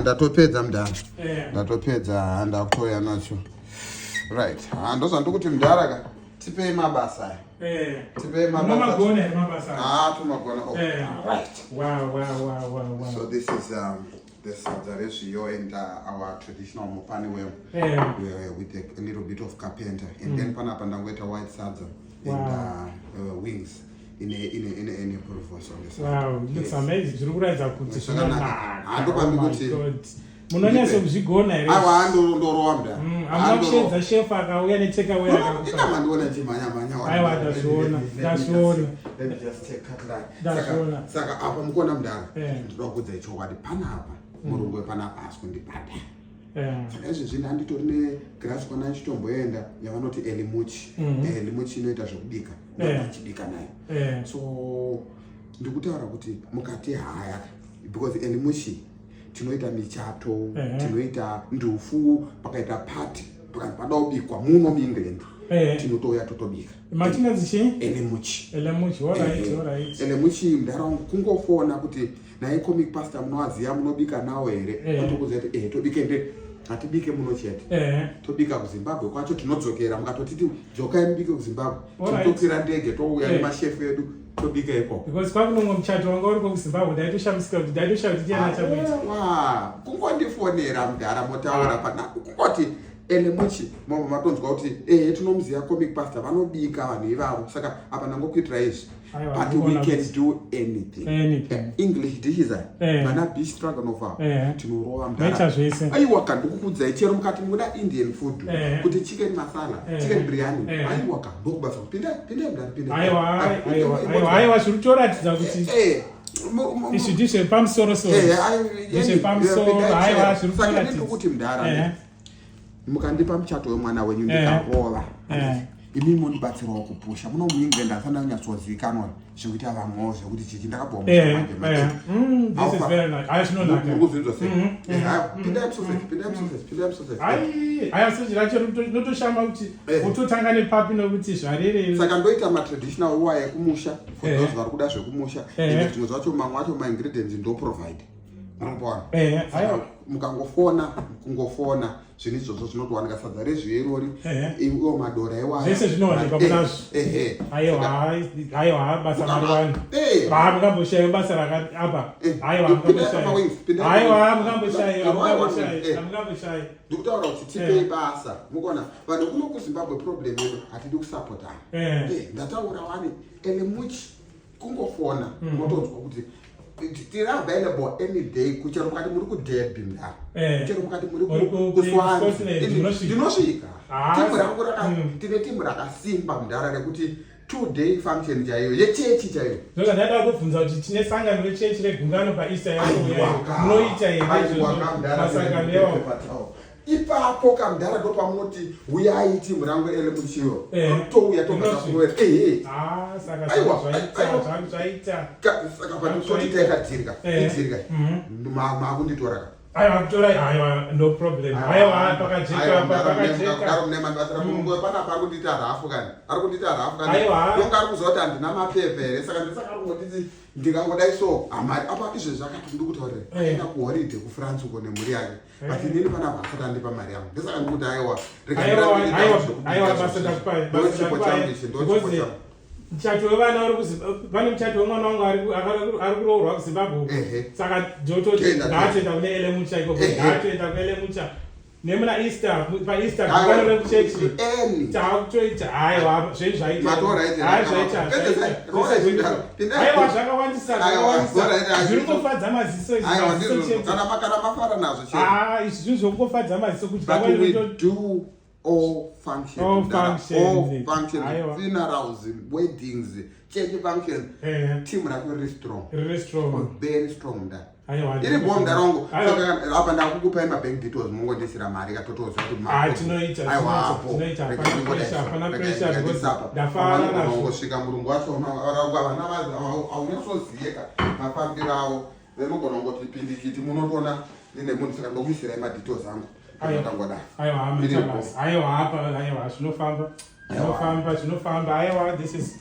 Ndatopedza, mudhara. Ndatopedza, handakutouya nacho. Right, ndozvandikuti, mudhara ka, tipei mabasa aya. Tipei mabasa. Munomagona here mabasa aya? Ah, tomagona. Oh, right. So this is the sadza rezviyo and our traditional mupani worm with a little bit of kapenta, and then panapa ndangoita white sadza and wings in a boerewors on the side. Wow, it looks amazing. Zviri kuratidza kuti Zvakanaka. zvinonaka. Handopambi Oh my kuti- God. Munonyatsokuzvigona here? Aiwa, ndorowa, mudhara. Hamuna kushevedza chef akauya netakeaway akakupa? Ingamandiona chimhanya-mhanya. Aiwa, ndazviona, ndazviona. Let me just take cutlery. Ndazviona. Saka apa mukuona, mudhara, ndoda kukudzai chokwadi panapa, murungu wepanapa haasi kundibhadhara. Saka izvezvi ndanditori negrasi kwana ndichitomboenda yavanoti elimuchi. Elimuchi inoita zvekubika. Ndoachibika nayo. So ndikutaura kuti mukati haya, because elimuchi tinoita michato, tinoita ndufu, pakaita party, pakati pada kubikwa muno muEngland, tinotouya totobika. Machinonzi chii? Elimuchi. Elemuchi, alright, alright. Elemuchi, mudhara, kungofona kuti, "Naye Comic Pastor munowaziya, munobika nawo here?" Vatokuziva kuti tobike nde hatibike muno chete, tobika kuZimbabwe kwacho, tinodzokera. Mukatotiti dzokai mubike kuZimbabwe, tinotokwira ndege, touya nemashefu edu, tobika ikoko. Because kwakunomwe muchato wanga uriko kuZimbabwe, ndaitoshamisika kuti ndaitoshaya kuti ndiani achamuita. Wa kungondifonera, mudhara, motaura pana kungoti Elemuchi, mobva matonzwa kuti ehe, tinomuziva Comic Pastor, vanobika vanhu ivavo. Saka apa ndangokuitira izvi, Aiwa, but we ndikuona can do anything. Anything. English dishes aya, vana beef stroganoff, tinorova, Maita mudhara. zvese. Aiwa ka, ndikukudzai, chero mukati muda Indian food, kuti chicken masala, chicken biryani, aiwa ka, ndokubasa. Pindai, pindai, mudhara, pindai. Aiwa. Ah, Aiwa, aiwa, aiwa, zviri kutoratidza kuti izvi ndizvepamusoro soro. Ndezvepamusoro, aiwa, zviri Saka kutoratidza. ndikuti, mudhara, mukandipa muchato wemwana wenyu, ndikarova, imi munibatsirawo kupusha muno muEngland. Asana kunyatsozivikanwa zvekuita vamwewo zvekuti chichi ndakabva. This is very nice. Aiwa, zvinonaka. Murikuzvinzwa sei? Pindai musausage, pindai musausage, pindai musausage. Ai, aiwa, sausage racho rinotoshama kuti utotanga nepapi, nokuti zvarerei. Saka ndoita matraditional uwa ekumusha for those vari kuda zvekumusha. Ende zvimwe zvacho, mamwe acho maingredients ndoprovide, murikuona? Aiwa. Mukangofona, kungofona, zvinhu izvozvo zvinotowanika, sadza rezviyo irori, iwo madora iwayo. Zvese zvinowanikwa munazvo. Ehe. Aiwa, aiwa, basa mariwani. Mungamboshayiwa basa raka apa. Aiwa, Pindai mungamboshayiwa. pamawings, pindai Aiwa, pamawings. mungamboshayiwa, mungamboshayiwa, mungamboshayiwa. Ndikutaura kuti tipei basa. Mukuona vanhu kuno kuZimbabwe, problem yedu hatidi kusapotana. Ndataura wani, Elemuchi, kungofona, unotonzwa kuti tiri available any day, kuchero mukati muri kuDerby, mudaro, chero mukati muri Muri kuSwansea, Scotland, munosvika. Ndinosvika. Timu rangu Ah. tine timu rakasimba, mudhara, rekuti 2 day function chaiyo yechechi chaiyo. Zvoka ndaida kubvunza kuti tine sangano rechechi regungano paEaster yacho, munoita here izvozvo, masangano ewawo? Ipapo kamudhara, ndo pamunoti uyai, timu rangu Elemuchiyo, touya tobva Munosvika. takuwera, ehe. Ah, saka Aiwa, zvaita. Aiwa. Zvaita. Saka patoti taikatirika itirika, makunditora ka. Aiwa, kutora, aiwa, no problem. Aiwa, pakajeka apa, pakajeka. Kudaro mune mandibatsira. Murungu wepanapa ari kundiita rafu kani, ari kundiita rafu kani. Aiwa. Nonga ari kuziva kuti handina mapepa here, saka ndisaka ari kungonditi ndikangodai so hamari apa izvezvi akati ndikutaurira aenda kuholiday kuFrance uko nemhuri yake, but inini panapa asati andipa mari yangu. Ndosaka ndikuti aiwa, rega Aiwa, ndirambe ndiita aiwa, zvekubika aiwa, izvozvo. basa ndakupai, Ndo basa chipo ndakupai. changu ichi, ndo chipo Because changu. muchato wevana uri pane muchato wemwana wangu ari kuroorwa kuZimbabwe uko. Saka ndototi Toenda, ngaatoenda kune Elemucha ikoko. Ngaatoenda kuElemucha nemuna Easter, paEaster Aiwa, gungano rekuchechi. Any. Taakutoita, aiwa, zvenyu zvaita. Matora idzi, Hai, zvaita. Pedzesai, Zvaita. rorai zvindaro, pindai. Aiwa, zvakawandisa. Aiwa, Zvakawandisa. alright, aiwa. Zviri kungofadza maziso izvi, Aiwa, maziso ndizvozvo. chete. Kana mafara nazvo chete. Ah, izvi zvinhu zvokungofadza maziso kuti But we do all functions. All Mdara. functions. All functions. Aiwa. Funerals, weddings, church functions. Team rako riri strong. Riri strong. Very strong, mdara. Aiwa. Iri bho, mdara wangu. Aiwa. Saka apa ndakukupai mabank details, mungondisira mari katotoziva kuti Ah, tinoita, Aiwa, tinoita, apo. tinoita. Rega Hapana ndingodai pressure, so. hapana Rega pressure, ndingodai because apa. ndafara Vamwe nazvo. vangosvika murungu wacho vana haunyatsoziye ka mafambiro avo, venogona kungoti pindikiti, munotoona ndine munhu. Saka ndokuisirai madetails angu. Aiwa. Akangodai. Aiwa, Iri maita basa. Aiwa, apa, aiwa, zvinofamba, zvinofamba, zvinofamba. Aiwa, this is